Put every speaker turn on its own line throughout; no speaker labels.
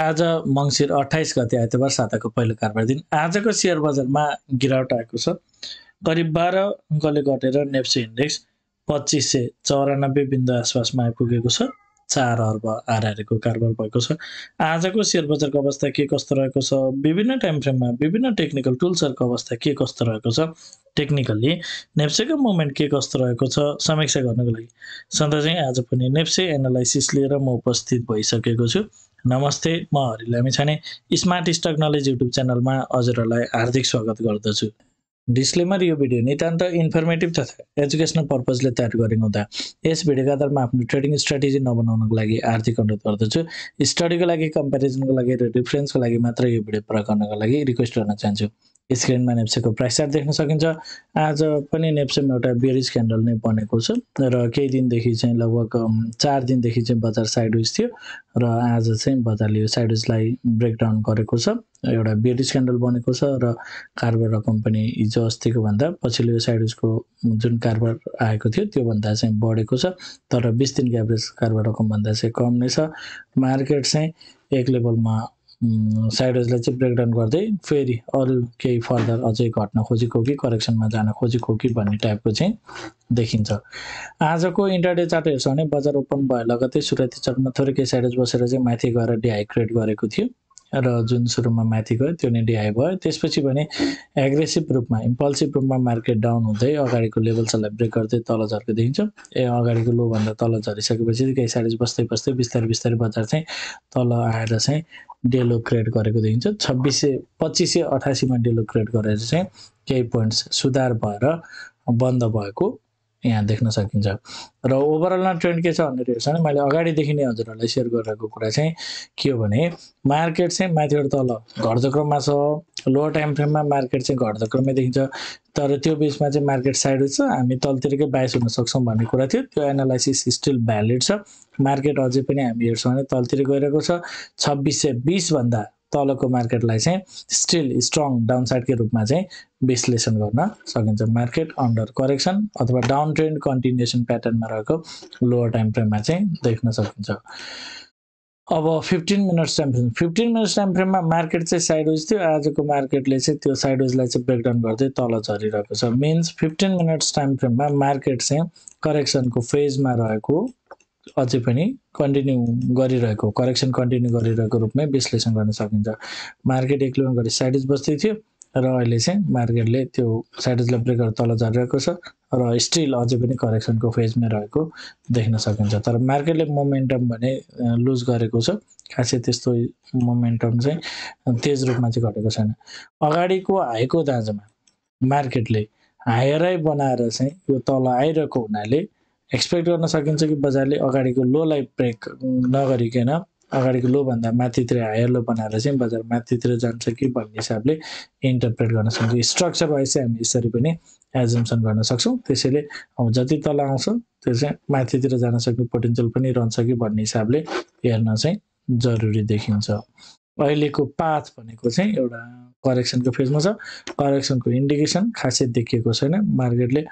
आज मङ्सिर 28 गते आइतबार साताको पहिलो कारोबार दिन। आजको सेयर बजारमा गिरावट आएको छ। करिब 12 अङ्कले घटेर नेप्सी इन्डेक्स 2594 बिन्दु आसपासमा आइपुगेको छ। 4 अर्ब आरआरको कारोबार भएको छ। आजको सेयर बजारको अवस्था के कस्तो रहेको छ, विभिन्न टाइम फ्रेममा विभिन्न टेक्निकल टुल्सहरूको अवस्था के कस्तो रहेको छ, टेक्निकल्ली नेप्सेको मुभमेन्ट के कस्तो रहेको छ, समीक्षा गर्नको लागि सधैँ चाहिँ आज पनि नेप्से एनालाइसिस लिएर म उपस्थित भइसकेको छु। नमस्ते, म Hari Lamichhane smart stock knowledge YouTube च्यानलमा हजुरहरूलाई हार्दिक स्वागत गर्दछु। डिस्क्लेमर: यो भिडियो नितान्त इन्फर्मेटिभ तथा एजुकेसनल पर्पजले तयार गरेको हुँदा यस भिडियोको आधारमा आफ्नो ट्रेडिङ स्ट्राटेजी नबनाउनको लागि हार्दिक अनुरोध गर्दछु। स्टडीको लागि, कम्पेरिजनको लागि र रिफरेन्सको लागि मात्र यो भिडियो प्रयोग गर्नको लागि रिक्वेस्ट गर्न चाहन्छु। स्क्रिनमा नेप्सेको प्राइस चार्ट देख्न सकिन्छ। आज पनि नेप्सेमा एउटा बेरिज क्यान्डल नै बनेको छ र केही दिनदेखि चाहिँ लगभग 4 दिनदेखि चाहिँ बजार साइडवेज थियो र आज चाहिँ बजारले यो साइडवेजलाई ब्रेकडाउन गरेको छ। एउटा बेरिज क्यान्डल बनेको छ र कारोबार रकम पनि हिजो अस्तिको भन्दा पछिल्लो यो साइडवेजको जुन कारोबार आएको थियो त्योभन्दा चाहिँ बढेको छ, तर 20 दिनको एभरेज कारोबार रकमभन्दा चाहिँ कम नै छ। मार्केट चाहिँ एक लेभलमा साइडवेजलाई चाहिँ ब्रेकडाउन गर्दै फेरि अरू केही फर्दर अझै घट्न खोजेको कि करेक्सनमा जान खोजेको कि भन्ने टाइपको चाहिँ देखिन्छ। आजको इन्ट्राडे चार्ट हेर्छौँ भने बजार ओपन भयो लगतै सुरुवाती चरणमा थोरै केही साइडवेज बसेर चाहिँ माथि गएर डिहाई क्रिएट गरेको थियो र जुन सुरुमा माथि गयो त्यो नै डिहाई भयो। त्यसपछि भने एग्रेसिभ रूपमा, इम्पल्सिभ रूपमा मार्केट डाउन हुँदै अगाडिको लेभल्सहरूलाई ब्रेक गर्दै तल झरेको देखिन्छ। अगाडिको लोभन्दा तल झरिसकेपछि केही साइडवेज बस्दै बस्दै बिस्तारै बिस्तारै बजार चाहिँ तल आएर चाहिँ डेलो क्रिएट गरेको देखिन्छ। 2588 मा डेलो क्रिएट गरेर चाहिँ केही पोइन्ट्स सुधार भएर बन्द भएको यहाँ देख्न सकिन्छ। र ओभरअलमा ट्रेन्ड के छ भनेर हेर्छ भने मैले अगाडिदेखि नै हजुरहरूलाई सेयर गरिरहेको कुरा चाहिँ के हो भने मार्केट चाहिँ माथिबाट तल घट्दो क्रममा छ। लोवर टाइम फ्रेममा मार्केट चाहिँ घट्दो क्रममै देखिन्छ, तर त्यो बिचमा चाहिँ मार्केट साइडवेज छ, हामी तलतिरकै बाइस हुन सक्छौँ भन्ने कुरा थियो। त्यो एनालाइसिस स्टिल भ्यालिड छ। मार्केट अझै पनि हामी हेर्छौँ भने तलतिर गइरहेको छ। 2620 भन्दा तलको मार्केटलाई चाहिँ स्टिल स्ट्रङ डाउनसाइडकै रूपमा चाहिँ विश्लेषण गर्न सकिन्छ। मार्केट अन्डर करेक्सन अथवा डाउन ट्रेन्ड कन्टिन्युएसन प्याटर्नमा रहेको लोवर टाइम फ्रेममा चाहिँ देख्न सकिन्छ। अब 15 minutes time frame, 15 minutes time फ्रेममा मार्केट चाहिँ साइडवेज थियो। आजको मार्केटले चाहिँ त्यो साइडवेजलाई चाहिँ ब्रेकडाउन गर्दै तल झरिरहेको छ। मिन्स 15 मिनट्स टाइम फ्रेममा मार्केट चाहिँ करेक्सनको फेजमा रहेको, अझै पनि कन्टिन्यू गरिरहेको, करेक्सन कन्टिन्यू गरिरहेको रूपमै विश्लेषण गर्न सकिन्छ। मार्केट एक लेभल गरी साइडवेज बस्दै थियो र अहिले चाहिँ मार्केटले त्यो साइडवेजलाई ब्रेक गरेर तल झरिरहेको छ र स्टिल अझै पनि करेक्सनको फेजमा रहेको देख्न सकिन्छ। तर मार्केटले मोमेन्टम भने लुज गरेको छ। खासै त्यस्तो मोमेन्टम चाहिँ तेज रूपमा चाहिँ घटेको छैन। अगाडिको हाईको दाँजोमा मार्केटले हायरै बनाएर चाहिँ यो तल आइरहेको हुनाले एक्सपेक्ट गर्न सकिन्छ कि बजारले अगाडिको लोलाई ब्रेक नगरिकन अगाडिको लोभन्दा माथितिर हायर लो बनाएर चाहिँ बजार माथितिर जान्छ कि भन्ने हिसाबले इन्टरप्रेट गर्न सक्छौँ। स्ट्रक्चर वाइज चाहिँ हामी यसरी पनि एजम्सन गर्न सक्छौँ। त्यसैले अब जति तल आउँछ त्यो चाहिँ माथितिर जान सक्ने पोटेन्सियल पनि रहन्छ कि भन्ने हिसाबले हेर्न चाहिँ जरुरी देखिन्छ। अहिलेको पाथ भनेको चाहिँ एउटा करेक्सनको फेजमा छ। करेक्सनको इन्डिकेसन खासै देखिएको छैन। मार्केटले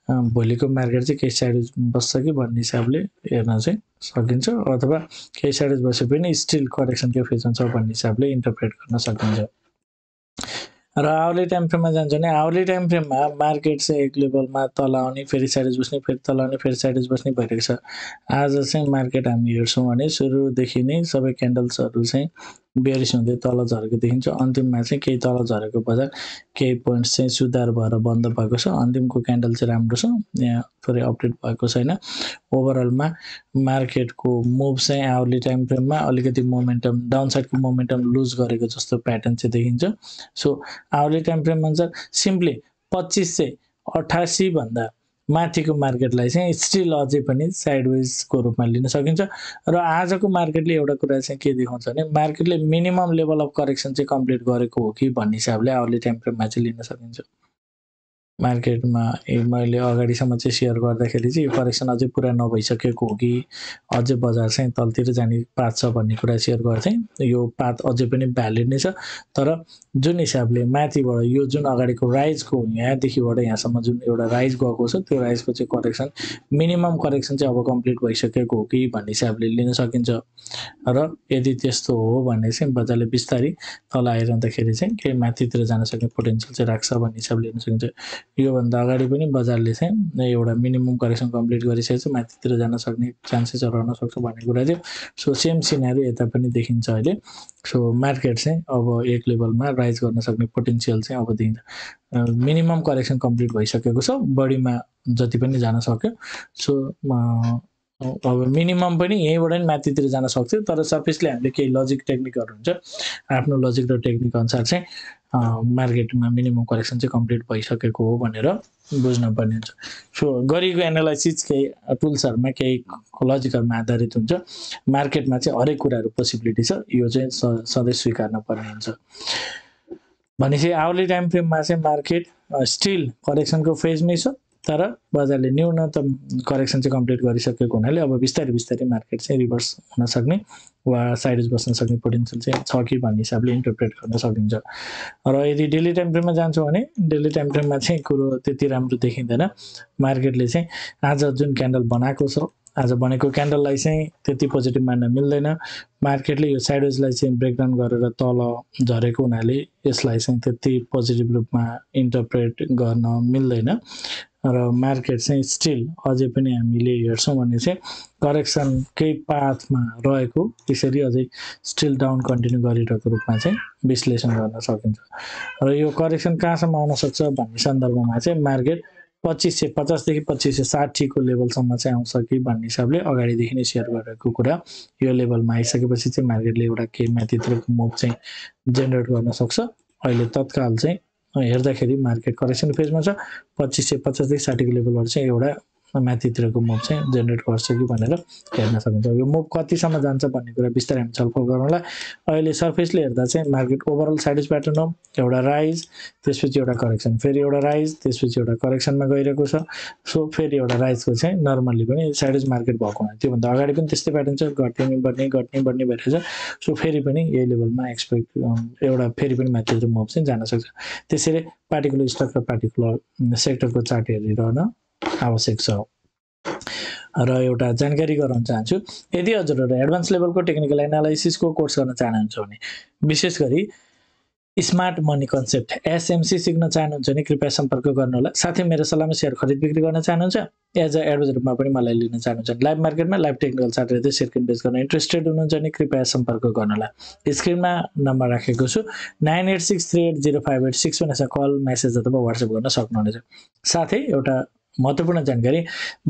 भोलिको मार्केट चाहिँ केही साइडवेज बस्छ कि भन्ने हिसाबले हेर्न चाहिँ सकिन्छ, अथवा केही साइडवेज बसे पनि स्टिल करेक्सनकै फेजमा छ भन्ने हिसाबले इन्टरप्रेट गर्न सकिन्छ। र आवरली टाइम फ्रेममा जान्छ भने आवरली टाइम फ्रेममा मार्केट चाहिँ एक लेभलमा तल आउने, फेरि साइडवेज बस्ने, फेरि तल आउने, फेरि साइडवेज बस्ने भइरहेको छ। आज चाहिँ मार्केट हामी हेर्छौँ भने सुरुदेखि नै सबै क्यान्डल्सहरू चाहिँ बेरिस हुँदै तल झरेको देखिन्छ। अन्तिममा चाहिँ केही तल झरेको बजार केही पोइन्ट्स चाहिँ सुधार भएर बन्द भएको छ। अन्तिमको क्यान्डल चाहिँ राम्रो छ, यहाँ थोरै अपडेट भएको छैन। ओभरअलमा मार्केटको मुभ चाहिँ आवरली टाइम फ्रेममा अलिकति मोमेन्टम, डाउनसाइडको मोमेन्टम लुज गरेको जस्तो प्याटर्न चाहिँ देखिन्छ। सो आवरली टाइम फ्रेम अनुसार सिम्पली 2588 भन्दा माथिको मार्केटलाई चाहिँ स्टिल अझै पनि साइडवेजको रूपमा लिन सकिन्छ। र आजको मार्केटले एउटा कुरा चाहिँ के देखाउँछ भने मार्केटले मिनिमम लेभल अफ करेक्सन चाहिँ कम्प्लिट गरेको हो कि भन्ने हिसाबले आवरली टाइम फ्रेममा चाहिँ लिन सकिन्छ। मार्केटमा मैले अगाडिसम्म चाहिँ सेयर गर्दाखेरि चाहिँ यो करेक्सन अझै पुरा नभइसकेको हो कि अझै बजार चाहिँ तलतिर जाने पाथ छ भन्ने कुरा सेयर गर्थेँ। यो पाथ अझै पनि भ्यालिड नै छ, तर जुन हिसाबले माथिबाट यो जुन अगाडिको राइजको यहाँदेखिबाट यहाँसम्म जुन एउटा राइज गएको छ त्यो राइजको चाहिँ करेक्सन मिनिमम करेक्सन चाहिँ अब कम्प्लिट भइसकेको हो कि भन्ने हिसाबले लिन सकिन्छ। र यदि त्यस्तो हो भने चाहिँ बजारले बिस्तारै तल आइरहँदाखेरि चाहिँ केही माथितिर जान सक्ने पोटेन्सियल चाहिँ राख्छ भन्ने हिसाबले लिन सकिन्छ। योभन्दा अगाडि पनि बजारले चाहिँ एउटा मिनिमम करेक्सन कम्प्लिट गरिसकेको छ, माथितिर जान सक्ने चान्सेसहरू रहन सक्छ भन्ने कुरा थियो। सो सेम सिनारियो यता पनि देखिन्छ अहिले। सो मार्केट चाहिँ अब एक लेभलमा राइज गर्न सक्ने पोटेन्सियल चाहिँ अब देखिन्छ। मिनिमम करेक्सन कम्प्लिट भइसकेको छ, बढीमा जति पनि जान सक्यो। सो अब मिनिमम पनि यहीँबाट नि माथितिर जान सक्थ्यो, तर सर्फेसले हामीले केही लजिक टेक्निकहरू हुन्छ, आफ्नो लजिक र टेक्निक अनुसार चाहिँ मार्केटमा मिनिमम करेक्सन चाहिँ कम्प्लिट भइसकेको हो भनेर बुझ्न पर्ने हुन्छ। सो गरेको एनालाइसिस केही टुल्सहरूमा केही लजिकहरूमा आधारित हुन्छ। मार्केटमा चाहिँ हरेक कुराहरू पोसिबिलिटी छ, यो चाहिँ सधैँ स्वीकार्न पर्ने हुन्छ। भनेपछि आवली टाइम फ्रेममा चाहिँ मार्केट स्टिल करेक्सनको फेजमै छ, तर बजारले न्यूनतम करेक्सन चाहिँ कम्प्लिट गरिसकेको हुनाले अब बिस्तारै बिस्तारै मार्केट चाहिँ रिभर्स हुन सक्ने वा साइडवेज बस्न सक्ने पोटेन्सियल चाहिँ छ कि भन्ने हिसाबले इन्टरप्रेट गर्न सकिन्छ। र यदि डेली टाइम फ्रेममा जान्छौँ भने डेली टाइम फ्रेममा चाहिँ कुरो त्यति राम्रो देखिँदैन। मार्केटले चाहिँ आज जुन क्यान्डल बनाएको छ, आज बनेको क्यान्डललाई चाहिँ त्यति पोजिटिभ मान्न मिल्दैन। मार्केटले यो साइडवेजलाई चाहिँ ब्रेकडाउन गरेर तल झरेको हुनाले यसलाई चाहिँ त्यति पोजिटिभ रूपमा इन्टरप्रेट गर्न मिल्दैन। र मार्केट चाहिँ स्टिल अझै पनि हामीले हेर्छौँ भने चाहिँ करेक्सनकै पाथमा रहेको, त्यसरी अझै स्टिल डाउन कन्टिन्यू गरिरहेको रूपमा चाहिँ विश्लेषण गर्न सकिन्छ। र यो करेक्सन कहाँसम्म आउन सक्छ भन्ने सन्दर्भमा चाहिँ मार्केट 2550 देखि 2560 को लेभलसम्म चाहिँ आउँछ कि भन्ने हिसाबले अगाडिदेखि नै सेयर गरेको कुरा। यो लेभलमा आइसकेपछि चाहिँ मार्केटले एउटा केही माथितिरको मुभ चाहिँ जेनेरेट गर्न सक्छ। अहिले तत्काल चाहिँ हेर्दाखेरि मार्केट करेक्सन फेजमा छ, 2550 देखि 60 को लेभलबाट चाहिँ एउटा माथितिरको मुभ चाहिँ जेनेरेट गर्छ कि भनेर हेर्न सकिन्छ। यो मुभ कतिसम्म जान्छ भन्ने कुरा बिस्तारै हामी छलफल गरौँला। अहिले सर्फेसले हेर्दा चाहिँ मार्केट ओभरअल साइडवेज प्याटर्न हो, एउटा राइज त्यसपछि एउटा करेक्सन, फेरि एउटा राइज त्यसपछि एउटा करेक्सनमा गइरहेको छ। सो फेरि एउटा राइजको चाहिँ नर्मल्ली पनि साइडवेज मार्केट भएको हुनाले त्योभन्दा अगाडि पनि त्यस्तै प्याटर्न छ, घट्ने बढ्ने भइरहेछ। सो फेरि पनि यही लेभलमा एक्सपेक्ट एउटा फेरि पनि माथितिर मुभ चाहिँ जान सक्छ। त्यसैले पार्टिकुलर स्टक र पार्टिकुलर सेक्टरको चार्ट हेरिरहन आवश्यक छ। र एउटा जानकारी गराउन चाहन्छु, यदि हजुरहरू एडभान्स लेभलको टेक्निकल एनालाइसिसको कोर्स गर्न चाहनुहुन्छ भने विशेष गरी स्मार्ट मनी कन्सेप्ट एसएमसी सिक्न चाहनुहुन्छ भने कृपया सम्पर्क गर्नुहोला। साथै मेरो सल्लाहमा सेयर खरिद बिक्री गर्न चाहनुहुन्छ, एज अ एडभाइजर रूपमा पनि मलाई लिन चाहनुहुन्छ भने लाइभ मार्केटमा लाइभ टेक्निकल चार्ट हेर्दै सेयर इन्भेस्ट गर्न इन्ट्रेस्टेड हुनुहुन्छ भने कृपया सम्पर्क गर्नुहोला। स्क्रिनमा नम्बर राखेको छु 9863805861 भनेर कल मेसेज अथवा व्हाट्सएप गर्न सक्नुहुनेछ। साथै एउटा महत्त्वपूर्ण जानकारी,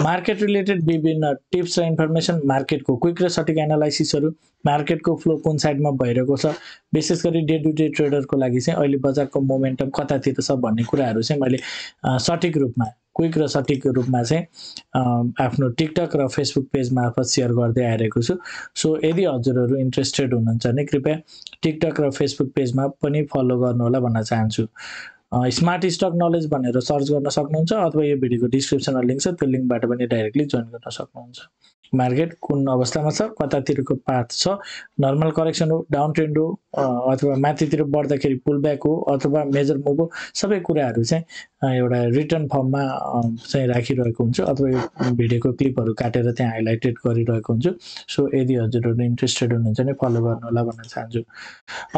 मार्केट रिलेटेड विभिन्न टिप्स र इन्फर्मेसन, मार्केटको क्विक र सटिक एनालाइसिसहरू, मार्केटको फ्लो कुन साइडमा भइरहेको छ, विशेष गरी डे टु डे ट्रेडरको लागि चाहिँ अहिले बजारको मोमेन्टम कतातिर छ भन्ने कुराहरू चाहिँ मैले सटिक रूपमा क्विक र सटिक रूपमा चाहिँ आफ्नो टिकटक र फेसबुक पेज मार्फत सेयर गर्दै आइरहेको छु। सो यदि हजुरहरू इन्ट्रेस्टेड हुनुहुन्छ भने कृपया टिकटक र फेसबुक पेजमा पनि फलो गर्नुहोला भन्न चाहन्छु। स्मार्ट स्टक नलेज भनेर सर्च गर्न सक्नुहुन्छ अथवा यो भिडियोको डिस्क्रिप्सनमा लिङ्क छ, त्यो लिङ्कबाट पनि डाइरेक्टली जोइन गर्न सक्नुहुन्छ। मार्केट कुन अवस्थामा छ, कतातिरको पाथ छ, नर्मल करेक्सन हो, डाउन ट्रेन्ड हो, अथवा माथितिर बढ्दाखेरि पुल ब्याक हो अथवा मेजर मुभ हो, सबै कुराहरू चाहिँ एउटा रिटर्न फर्ममा चाहिँ राखिरहेको हुन्छु अथवा यो भिडियोको क्लिपहरू काटेर त्यहाँ हाइलाइटेड गरिरहेको हुन्छु। सो यदि हजुरहरू इन्ट्रेस्टेड हुनुहुन्छ भने फलो गर्नुहोला भन्न चाहन्छु।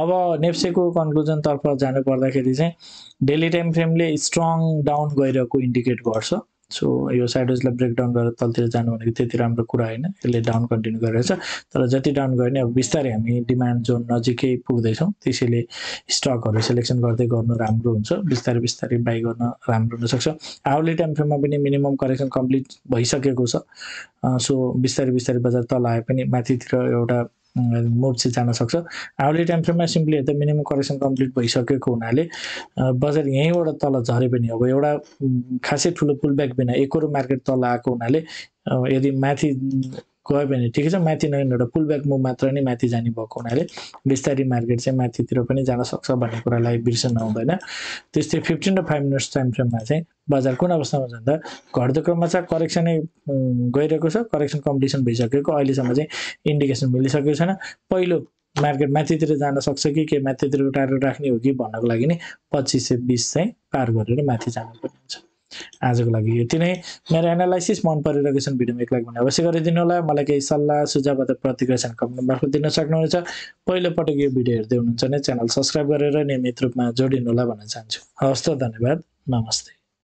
अब नेप्सेको कन्क्लुजनतर्फ जानु पर्दाखेरि चाहिँ डेली टाइम फ्रेमले स्ट्रङ डाउन गइरहेको इन्डिकेट गर्छ। सो यो साइडवेजलाई ब्रेकडाउन गरेर तलतिर जानु भनेको त्यति राम्रो कुरा होइन, यसले डाउन कन्टिन्यू गरिरहेछ। तर जति डाउन गयो भने अब बिस्तारै हामी डिमान्ड जोन नजिकै पुग्दैछौँ, त्यसैले स्टकहरू सिलेक्सन गर्दै गर्नु राम्रो हुन्छ, बिस्तारै बिस्तारै बाई गर्न राम्रो हुनसक्छ। आवली टाइम फ्रेममा पनि मिनिमम करेक्सन कम्प्लिट भइसकेको छ। सो बिस्तारै बिस्तारै बजार तल आए पनि माथितिर एउटा मुभ चाहिँ जान सक्छ। आवली टाइम फ्रेममा सिम्पली हेर्दा मिनिमम करेक्सन कम्प्लिट भइसकेको हुनाले बजार यहीँबाट तल झरे पनि अब एउटा खासै ठुलो पुलब्याक बिना एकरो मार्केट तल आएको हुनाले यदि माथि गयो भने ठिकै छ, माथि नगएर एउटा पुल ब्याक मुभ मात्र नै माथि जाने भएको हुनाले बिस्तारै मार्केट चाहिँ माथितिर पनि जान सक्छ भन्ने कुरालाई बिर्सनु हुँदैन। त्यस्तै 15 र 5 मिनट्स टाइम फ्रेममा चाहिँ बजार कुन अवस्थामा जाँदा घट्दो क्रममा चाहिँ करेक्सनै गइरहेको छ, करेक्सन कम्प्लिसन भइसकेको अहिलेसम्म चाहिँ इन्डिकेसन मिलिसकेको छैन। पहिलो मार्केट माथितिर जान सक्छ कि के माथितिरको टार्गेट राख्ने हो कि भन्नको लागि नै 2520 चाहिँ पार गरेर माथि जानुपर्ने हुन्छ। आजको लागि यति नै। मेरो एनालाइसिस मन परिरहेको छ भिडियोमा एक लाइक भने अवश्य गरिदिनु होला। मलाई केही सल्लाह सुझाव अथवा प्रतिक्रिया छ कमेन्ट मार्फत दिन सक्नुहुनेछ। पहिलो पटक यो भिडियो हेर्दै हुनुहुन्छ भने च्यानल सब्स्क्राइब गरेर नियमित रूपमा जोडिनु होला भन्न चाहन्छु। हवस् त, धन्यवाद, नमस्ते।